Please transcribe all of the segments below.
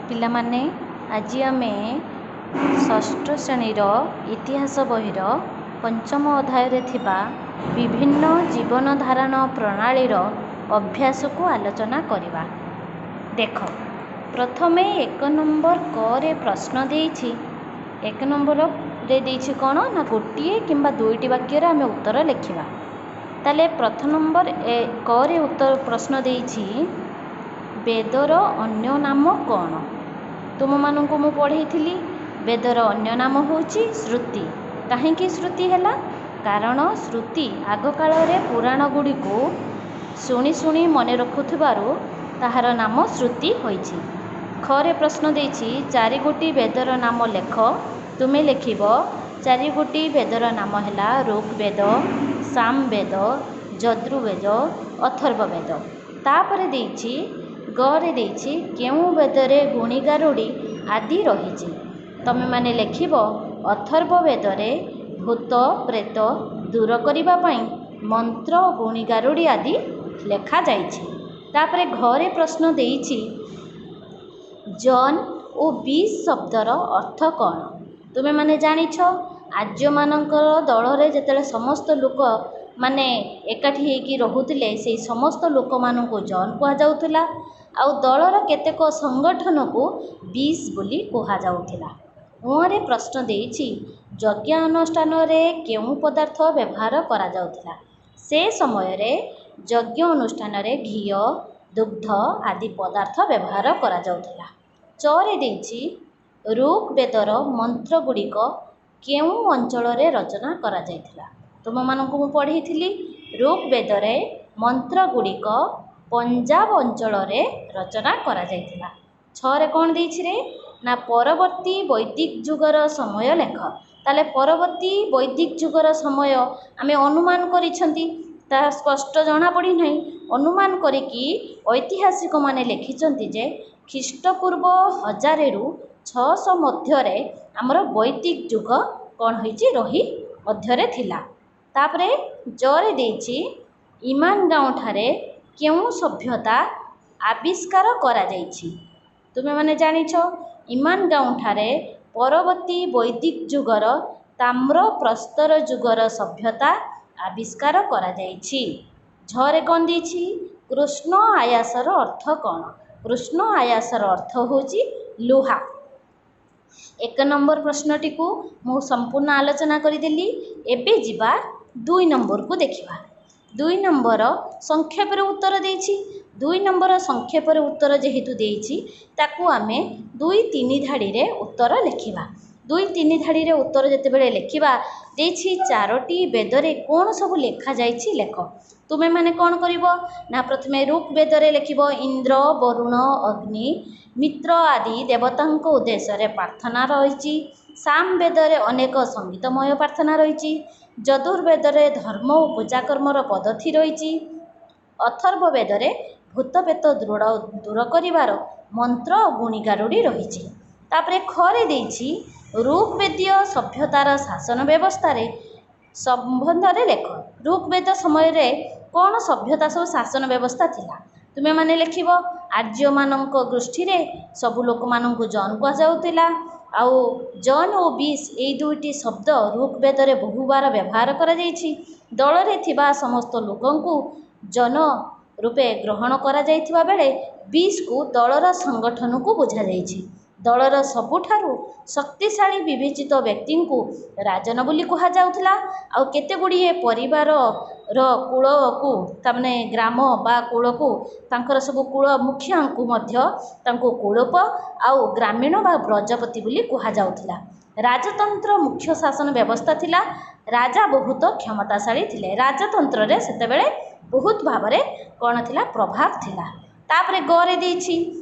ପିଲାମାନେ, ଆଜି ଆମେ ଷଷ୍ଠ ଶ୍ରେଣୀର ଇତିହାସ ବହିର ପଞ୍ଚମ ଅଧ୍ୟାୟରେ ଥିବା ବିଭିନ୍ନ ଜୀବନ ଧାରଣ ପ୍ରଣାଳୀର ଅଭ୍ୟାସକୁ ଆଲୋଚନା କରିବା। ଦେଖ, ପ୍ରଥମେ 1 ନମ୍ବର କରେ ପ୍ରଶ୍ନ ଦେଇଛି। 1 ନମ୍ବରରେ ଦେଇଛି କ'ଣ ନା ଗୋଟିଏ କିମ୍ବା ଦୁଇଟି ବାକ୍ୟରେ ଆମେ ଉତ୍ତର ଲେଖିବା। ତାହେଲେ ପ୍ରଥମ ନମ୍ବର ଏ କରେ ଉତ୍ତର ପ୍ରଶ୍ନ ଦେଇଛି, ବେଦର ଅନ୍ୟ ନାମ କ'ଣ? ତୁମମାନଙ୍କୁ ମୁଁ ପଢ଼େଇଥିଲି, ବେଦର ଅନ୍ୟ ନାମ ହେଉଛି ଶ୍ରୁତି। କାହିଁକି ଶ୍ରୁତି ହେଲା? କାରଣ ଶ୍ରୁତି ଆଗକାଳରେ ପୁରାଣ ଗୁଡ଼ିକୁ ଶୁଣି ଶୁଣି ମନେ ରଖୁଥିବାରୁ ତାହାର ନାମ ଶ୍ରୁତି ହୋଇଛି। ଖରେ ପ୍ରଶ୍ନ ଦେଇଛି, ଚାରିଗୋଟି ବେଦର ନାମ ଲେଖ। ତୁମେ ଲେଖିବ, ଚାରିଗୋଟି ବେଦର ନାମ ହେଲା ଋଗ୍ବେଦ, ସାମବେଦ, ଯଜୁର୍ବେଦ, ଅଥର୍ବବେଦ। ତାପରେ ଦେଇଛି, ଗରେ ଦେଇଛି, କେଉଁ ବେଦରେ ଗୁଣିଗାରୁଡ଼ି ଆଦି ରହିଛି? ତମେମାନେ ଲେଖିବ, ଅଥର୍ବ ବେଦରେ ଭୂତ ପ୍ରେତ ଦୂର କରିବା ପାଇଁ ମନ୍ତ୍ର, ଗୁଣିଗାରୁଡ଼ି ଆଦି ଲେଖାଯାଇଛି। ତାପରେ ଘରେ ପ୍ରଶ୍ନ ଦେଇଛି, ଜନ୍ ଓ ବିଶ୍ ଶବ୍ଦର ଅର୍ଥ କ'ଣ? ତୁମେମାନେ ଜାଣିଛ, ଆର୍ଯ୍ୟମାନଙ୍କର ଦଳରେ ଯେତେବେଳେ ସମସ୍ତ ଲୋକ ମାନେ ଏକାଠି ହେଇକି ରହୁଥିଲେ, ସେଇ ସମସ୍ତ ଲୋକମାନଙ୍କୁ ଜନ୍ କୁହାଯାଉଥିଲା, ଆଉ ଦଳର କେତେକ ସଂଗଠନକୁ ବିଶ୍ ବୋଲି କୁହାଯାଉଥିଲା। ଉଁରେ ପ୍ରଶ୍ନ ଦେଇଛି, ଯଜ୍ଞ ଅନୁଷ୍ଠାନରେ କେଉଁ ପଦାର୍ଥ ବ୍ୟବହାର କରାଯାଉଥିଲା? ସେ ସମୟରେ ଯଜ୍ଞ ଅନୁଷ୍ଠାନରେ ଘିଅ, ଦୁଗ୍ଧ ଆଦି ପଦାର୍ଥ ବ୍ୟବହାର କରାଯାଉଥିଲା। ଚରେ ଦେଇଛି, ଋଗ୍ବେଦର ମନ୍ତ୍ର ଗୁଡ଼ିକ କେଉଁ ଅଞ୍ଚଳରେ ରଚନା କରାଯାଇଥିଲା? ତୁମମାନଙ୍କୁ ମୁଁ ପଢ଼େଇଥିଲି, ଋଗ୍ବେଦରେ ମନ୍ତ୍ର ଗୁଡ଼ିକ ପଞ୍ଜାବ ଅଞ୍ଚଳରେ ରଚନା କରାଯାଇଥିଲା। ଛଅରେ କ'ଣ ଦେଇଛି ରେ ନା, ପରବର୍ତ୍ତୀ ବୈଦିକ ଯୁଗର ସମୟ ଲେଖ। ତାହେଲେ ପରବର୍ତ୍ତୀ ବୈଦିକ ଯୁଗର ସମୟ ଆମେ ଅନୁମାନ କରିଛନ୍ତି, ତାହା ସ୍ପଷ୍ଟ ଜଣାପଡ଼ିନାହିଁ। ଅନୁମାନ କରିକି ଐତିହାସିକମାନେ ଲେଖିଛନ୍ତି ଯେ ଖ୍ରୀଷ୍ଟପୂର୍ବ 1000ରୁ 600 ମଧ୍ୟରେ ଆମର ବୈଦିକ ଯୁଗ କ'ଣ ହେଇଛି ରହି ମଧ୍ୟରେ ଥିଲା। ତାପରେ ଜରେ ଦେଇଛି, ଇମାନଗାଁଓଠାରେ କେଉଁ ସଭ୍ୟତା ଆବିଷ୍କାର କରାଯାଇଛି? ତୁମେମାନେ ଜାଣିଛ, ଇମାନଗାଁଓଠାରେ ପରବର୍ତ୍ତୀ ବୈଦିକ ଯୁଗର ତାମ୍ର ପ୍ରସ୍ତର ଯୁଗର ସଭ୍ୟତା ଆବିଷ୍କାର କରାଯାଇଛି। ଝରେ କ'ଣ ଦେଇଛି? କୃଷ୍ଣ ଆୟାସର ଅର୍ଥ କ'ଣ? କୃଷ୍ଣ ଆୟାସର ଅର୍ଥ ହେଉଛି ଲୁହା। 1 ନମ୍ବର ପ୍ରଶ୍ନଟିକୁ ମୁଁ ସମ୍ପୂର୍ଣ୍ଣ ଆଲୋଚନା କରିଦେଲି। ଏବେ ଯିବା 2 ନମ୍ବରକୁ ଦେଖିବା। 2 ନମ୍ବର ସଂକ୍ଷେପରେ ଉତ୍ତର ଦେଇଛି। 2 ନମ୍ବର ସଂକ୍ଷେପରେ ଉତ୍ତର ଯେହେତୁ ଦେଇଛି, ତାକୁ ଆମେ 2 3 ଧାଡ଼ିରେ ଉତ୍ତର ଲେଖିବା। 2 3 ଧାଡ଼ିରେ ଉତ୍ତର ଯେତେବେଳେ ଲେଖିବା, ଦେଇଛି ଚାରୋଟି ବେଦରେ କ'ଣ ସବୁ ଲେଖାଯାଇଛି ଲେଖ। ତୁମେମାନେ କ'ଣ କରିବ ନା, ପ୍ରଥମେ ଋକ୍ ବେଦରେ ଲେଖିବ, ଇନ୍ଦ୍ର, ବରୁଣ, ଅଗ୍ନି, ମିତ୍ର ଆଦି ଦେବତାଙ୍କ ଉଦ୍ଦେଶ୍ୟରେ ପ୍ରାର୍ଥନା ରହିଛି। ସାମ ବେଦରେ ଅନେକ ସଙ୍ଗୀତମୟ ପ୍ରାର୍ଥନା ରହିଛି। ଯଜୁର୍ବେଦରେ ଧର୍ମ ଓ ପୂଜାକର୍ମର ପଦ୍ଧତି ରହିଛି। ଅଥର୍ବ ବେଦରେ ଭୂତପ୍ରେତ ଦୂର କରିବାର ମନ୍ତ୍ର ଓ ଗୁଣିଗାରୁଡ଼ି ରହିଛି। ତାପରେ ଖରେ ଦେଇଛି, ଋଗ୍ବେଦୀୟ ସଭ୍ୟତାର ଶାସନ ବ୍ୟବସ୍ଥାରେ ସମ୍ବନ୍ଧରେ ଲେଖ। ଋଗ୍ବେଦ ସମୟରେ କ'ଣ ସଭ୍ୟତା ସବୁ ଶାସନ ବ୍ୟବସ୍ଥା ଥିଲା? ତୁମେମାନେ ଲେଖିବ, ଆର୍ଯ୍ୟମାନଙ୍କ ଗୋଷ୍ଠୀରେ ସବୁ ଲୋକମାନଙ୍କୁ ଜନ୍ କୁହାଯାଉଥିଲା, ଆଉ ଜନ୍ ଓ ବିଶ୍ ଏଇ ଦୁଇଟି ଶବ୍ଦ ଋଗ୍ବେଦରେ ବହୁବାର ବ୍ୟବହାର କରାଯାଇଛି। ଦଳରେ ଥିବା ସମସ୍ତ ଲୋକଙ୍କୁ ଜନ ରୂପେ ଗ୍ରହଣ କରାଯାଇଥିବା ବେଳେ ବିଶ୍କୁ ଦଳର ସଂଗଠନକୁ ବୁଝାଯାଇଛି। ଦଳର ସବୁଠାରୁ ଶକ୍ତିଶାଳୀ ବିବେଚିତ ବ୍ୟକ୍ତିଙ୍କୁ ରାଜନ ବୋଲି କୁହାଯାଉଥିଲା, ଆଉ କେତେ ଗୁଡ଼ିଏ ପରିବାରର କୂଳକୁ, ତାମାନେ ଗ୍ରାମ ବା କୂଳକୁ, ତାଙ୍କର ସବୁ କୂଳ ମୁଖିଆଙ୍କୁ ମଧ୍ୟ ତାଙ୍କୁ କୁଳୁପ ଆଉ ଗ୍ରାମୀଣ ବା ବ୍ରଜପତି ବୋଲି କୁହାଯାଉଥିଲା। ରାଜତନ୍ତ୍ର ମୁଖ୍ୟ ଶାସନ ବ୍ୟବସ୍ଥା ଥିଲା। ରାଜା ବହୁତ କ୍ଷମତାଶାଳୀ ଥିଲେ। ରାଜତନ୍ତ୍ରରେ ସେତେବେଳେ ବହୁତ ଭାବରେ କ'ଣ ଥିଲା? ପ୍ରଭାବ ଥିଲା। ତାପରେ ଗରେ ଦେଇଛି,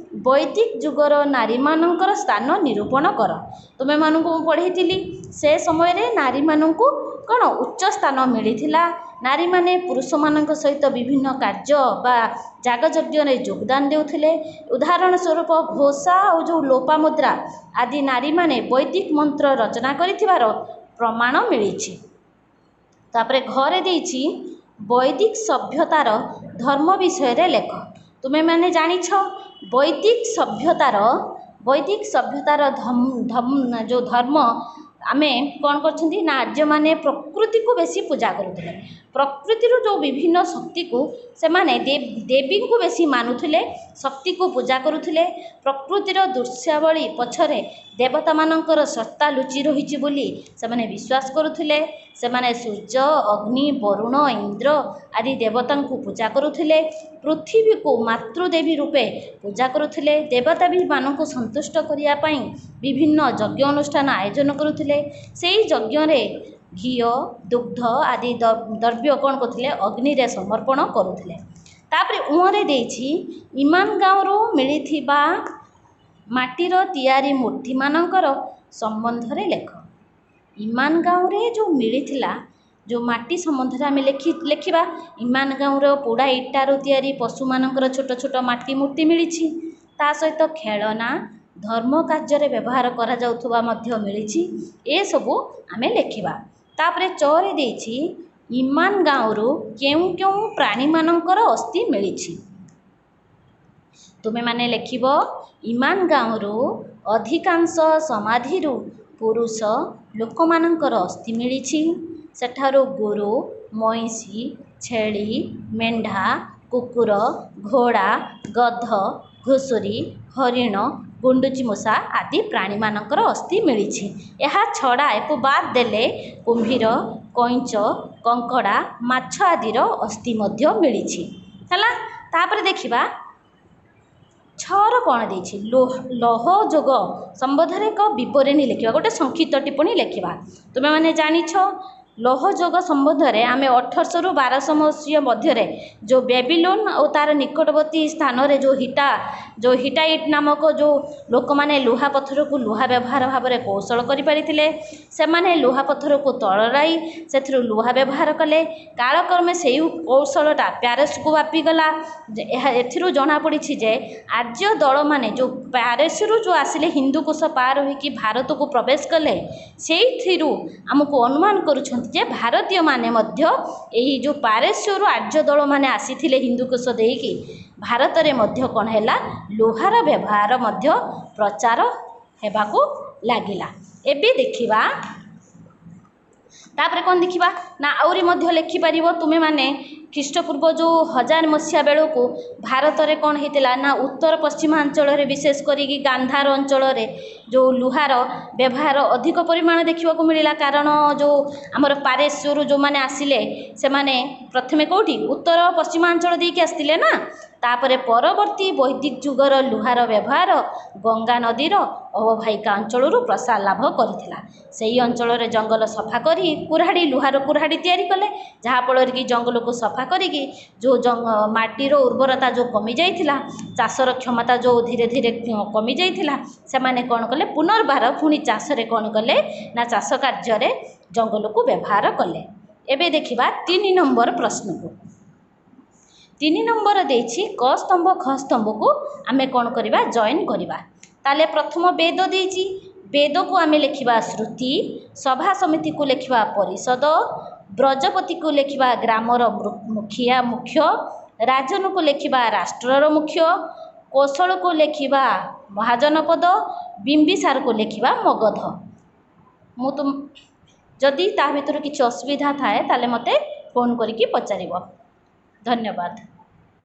ବୈଦିକ ଯୁଗର ନାରୀମାନଙ୍କର ସ୍ଥାନ ନିରୂପଣ କର। ତୁମେମାନଙ୍କୁ ମୁଁ ପଢ଼େଇଥିଲି, ସେ ସମୟରେ ନାରୀମାନଙ୍କୁ କ'ଣ ଉଚ୍ଚ ସ୍ଥାନ ମିଳିଥିଲା। ନାରୀମାନେ ପୁରୁଷମାନଙ୍କ ସହିତ ବିଭିନ୍ନ କାର୍ଯ୍ୟ ବା ଯାଗଯଜ୍ଞରେ ଯୋଗଦାନ ଦେଉଥିଲେ। ଉଦାହରଣ ସ୍ୱରୂପ ଘୋଷା ଆଉ ଯେଉଁ ଲୋପାମୁଦ୍ରା ଆଦି ନାରୀମାନେ ବୈଦିକ ମନ୍ତ୍ର ରଚନା କରିଥିବାର ପ୍ରମାଣ ମିଳିଛି। ତାପରେ ଘରେ ଦେଇଛି, ବୈଦିକ ସଭ୍ୟତାର ଧର୍ମ ବିଷୟରେ ଲେଖ। ତୁମେମାନେ ଜାଣିଛ, ବୈଦିକ ବୈଦିକ ସଭ୍ୟତାର ଯେଉଁ ଧର୍ମ ଆମେ କ'ଣ କରୁଛନ୍ତି ନା, ଆର୍ଯ୍ୟମାନେ ପ୍ରକୃତିକୁ ବେଶୀ ପୂଜା କରୁଥିଲେ। ପ୍ରକୃତିରୁ ଯେଉଁ ବିଭିନ୍ନ ଶକ୍ତିକୁ ସେମାନେ ଦେବୀଙ୍କୁ ବେଶୀ ମାନୁଥିଲେ, ଶକ୍ତିକୁ ପୂଜା କରୁଥିଲେ। ପ୍ରକୃତିର ଦୃଶ୍ୟାବଳୀ ପଛରେ ଦେବତାମାନଙ୍କର ସତ୍ତା ଲୁଚି ରହିଛି ବୋଲି ସେମାନେ ବିଶ୍ୱାସ କରୁଥିଲେ। ସେମାନେ ସୂର୍ଯ୍ୟ, ଅଗ୍ନି, ବରୁଣ, ଇନ୍ଦ୍ର ଆଦି ଦେବତାଙ୍କୁ ପୂଜା କରୁଥିଲେ। ପୃଥିବୀକୁ ମାତୃଦେବୀ ରୂପେ ପୂଜା କରୁଥିଲେ। ଦେବତାମାନଙ୍କୁ ସନ୍ତୁଷ୍ଟ କରିବା ପାଇଁ ବିଭିନ୍ନ ଯଜ୍ଞ ଅନୁଷ୍ଠାନ ଆୟୋଜନ କରୁଥିଲେ। ସେଇ ଯଜ୍ଞରେ ଘିଅ, ଦୁଗ୍ଧ ଆଦି ଦ୍ରବ୍ୟ କ'ଣ କରୁଥିଲେ? ଅଗ୍ନିରେ ସମର୍ପଣ କରୁଥିଲେ। ତାପରେ ଉଁରେ ଦେଇଛି, ଇମାନ ଗାଁରୁ ମିଳିଥିବା ମାଟିର ତିଆରି ମୂର୍ତ୍ତିମାନଙ୍କର ସମ୍ବନ୍ଧରେ ଲେଖ। ଇମାନ ଗାଁରେ ଯେଉଁ ମିଳିଥିଲା ଯେଉଁ ମାଟି ସମ୍ବନ୍ଧରେ ଆମେ ଲେଖିବା। ଇମାନ ଗାଁର ପୋଡ଼ା ଇଟାରୁ ତିଆରି ପଶୁମାନଙ୍କର ଛୋଟ ଛୋଟ ମାଟି ମୂର୍ତ୍ତି ମିଳିଛି। ତା ସହିତ ଖେଳନା, ଧର୍ମ କାର୍ଯ୍ୟରେ ବ୍ୟବହାର କରାଯାଉଥିବା ମଧ୍ୟ ମିଳିଛି। ଏସବୁ ଆମେ ଲେଖିବା। ତାପରେ ଚରେ ଦେଇଛି, ଇମାନ ଗାଁରୁ କେଉଁ କେଉଁ ପ୍ରାଣୀମାନଙ୍କର ଅସ୍ଥି ମିଳିଛି? ତୁମେମାନେ ଲେଖିବ, ଇମାନ ଗାଁରୁ ଅଧିକାଂଶ ସମାଧିରୁ ପୁରୁଷ ଲୋକମାନଙ୍କର ଅସ୍ଥି ମିଳିଛି। ସେଠାରୁ ଗୋରୁ, ମଇଁଷି, ଛେଳି, ମେଣ୍ଢା, କୁକୁର, ଘୋଡ଼ା, ଗଧ, ଘୁଷୁରୀ, ହରିଣ, ଗୁଣ୍ଡୁଚି ମୂଷା ଆଦି ପ୍ରାଣୀମାନଙ୍କର ଅସ୍ଥି ମିଳିଛି। ଏହା ଛଡ଼ା, ଏକୁ ବାଦ ଦେଲେ କୁମ୍ଭୀର, କଇଁଚ, କଙ୍କଡ଼ା, ମାଛ ଆଦିର ଅସ୍ଥି ମଧ୍ୟ ମିଳିଛି। ହେଲା, ତାପରେ ଦେଖିବା ଛଅର କ'ଣ ଦେଇଛି। ଲୌହ ଯୁଗ ସମ୍ବନ୍ଧରେ ଏକ ବିବରଣୀ ଲେଖିବା, ଗୋଟେ ସଂକ୍ଷିପ୍ତ ଟିପ୍ପଣୀ ଲେଖିବା। ତୁମେମାନେ ଜାଣିଛ, ଲୌହ ଯୁଗ ସମ୍ବନ୍ଧରେ ଆମେ 1800ରୁ 1200 ମସିହା ମଧ୍ୟରେ ଯେଉଁ ବେବିଲୋନ ଓ ତା'ର ନିକଟବର୍ତ୍ତୀ ସ୍ଥାନରେ ଯେଉଁ ହିଟାଇଟ୍ ନାମକ ଯେଉଁ ଲୋକମାନେ ଲୁହା ପଥରକୁ ଲୁହା ବ୍ୟବହାର ଭାବରେ କୌଶଳ କରିପାରିଥିଲେ, ସେମାନେ ଲୁହା ପଥରକୁ ତରଳାଇ ସେଥିରୁ ଲୁହା ବ୍ୟବହାର କଲେ। କାଳକ୍ରମେ ସେଇ କୌଶଳଟା ପ୍ୟାରିସକୁ ବ୍ୟାପିଗଲା। ଏହା ଏଥିରୁ ଜଣାପଡ଼ିଛି ଯେ ଆର୍ଯ୍ୟ ଦଳମାନେ ଯେଉଁ ପ୍ୟାରିସରୁ ଯେଉଁ ଆସିଲେ, ହିନ୍ଦୁକୁଶ ପାର ହୋଇକି ଭାରତକୁ ପ୍ରବେଶ କଲେ, ସେଇଥିରୁ ଆମକୁ ଅନୁମାନ କରୁଛନ୍ତି ଯେ ଭାରତୀୟମାନେ ମଧ୍ୟ ଏଇ ଯେଉଁ ପାରସ୍ୟରୁ ଆର୍ଯ୍ୟ ଦଳମାନେ ଆସିଥିଲେ ହିନ୍ଦୁକୁଶ ଦେଇକି, ଭାରତରେ ମଧ୍ୟ କ'ଣ ହେଲା? ଲୁହାର ବ୍ୟବହାର ମଧ୍ୟ ପ୍ରଚାର ହେବାକୁ ଲାଗିଲା। ଏବେ ଦେଖିବା, ତାପରେ କ'ଣ ଦେଖିବା ନା, ଆହୁରି ମଧ୍ୟ ଲେଖିପାରିବ ତୁମେମାନେ। ଖ୍ରୀଷ୍ଟପୂର୍ବ ଯେଉଁ 1000 ମସିହା ବେଳକୁ ଭାରତରେ କ'ଣ ହେଇଥିଲା ନା, ଉତ୍ତର ପଶ୍ଚିମାଞ୍ଚଳରେ, ବିଶେଷ କରିକି ଗାନ୍ଧାର ଅଞ୍ଚଳରେ ଯେଉଁ ଲୁହାର ବ୍ୟବହାର ଅଧିକ ପରିମାଣ ଦେଖିବାକୁ ମିଳିଲା। କାରଣ ଯେଉଁ ଆମର ପାରେଶ୍ୱରରୁ ଯେଉଁମାନେ ଆସିଲେ, ସେମାନେ ପ୍ରଥମେ କେଉଁଠି ଉତ୍ତର ପଶ୍ଚିମାଞ୍ଚଳ ଦେଇକି ଆସିଥିଲେ ନା। ତାପରେ ପରବର୍ତ୍ତୀ ବୈଦିକ ଯୁଗର ଲୁହାର ବ୍ୟବହାର ଗଙ୍ଗା ନଦୀର ଅବବାହିକା ଅଞ୍ଚଳରୁ ପ୍ରସାର ଲାଭ କରିଥିଲା। ସେଇ ଅଞ୍ଚଳରେ ଜଙ୍ଗଲ ସଫା କରି କୁରାଢ଼ୀ, ଲୁହାର କୁରାଢ଼ୀ ତିଆରି କଲେ, ଯାହାଫଳରେ କି ଜଙ୍ଗଲକୁ ସଫା କରିକି ଯେଉଁ ମାଟିର ଉର୍ବରତା ଯେଉଁ କମିଯାଇଥିଲା, ଚାଷର କ୍ଷମତା ଯେଉଁ ଧୀରେ ଧୀରେ କମିଯାଇଥିଲା, ସେମାନେ କ'ଣ କଲେ? ପୁନର୍ବାର ପୁଣି ଚାଷରେ କ'ଣ କଲେ ନା, ଚାଷ କାର୍ଯ୍ୟରେ ଜଙ୍ଗଲକୁ ବ୍ୟବହାର କଲେ। ଏବେ ଦେଖିବା 3 ନମ୍ବର ପ୍ରଶ୍ନକୁ। 3 ନମ୍ବର ଦେଇଛି, କ ସ୍ତମ୍ଭ ଖ ସ୍ତମ୍ଭକୁ ଆମେ କ'ଣ କରିବା? ଜଏନ୍ କରିବା। ତାହେଲେ ପ୍ରଥମ ବେଦ ଦେଇଛି। ବେଦକୁ ଆମେ ଲେଖିବା ଶ୍ରୁତି, ସଭା ସମିତିକୁ ଲେଖିବା ପରିଷଦ, ବ୍ରଜପତିକୁ ଲେଖିବା ଗ୍ରାମର ମୁଖିଆ ମୁଖ୍ୟ, ରାଜନକୁ ଲେଖିବା ରାଷ୍ଟ୍ରର ମୁଖ୍ୟ, କୌଶଳକୁ ଲେଖିବା ମହାଜନପଦ, ବିମ୍ବିସାରକୁ ଲେଖିବା ମଗଧ। ମୁଁ ତୁମ ଯଦି ତା ଭିତରୁ କିଛି ଅସୁବିଧା ଥାଏ, ତାହେଲେ ମୋତେ ଫୋନ୍ କରିକି ପଚାରିବ। ଧନ୍ୟବାଦ।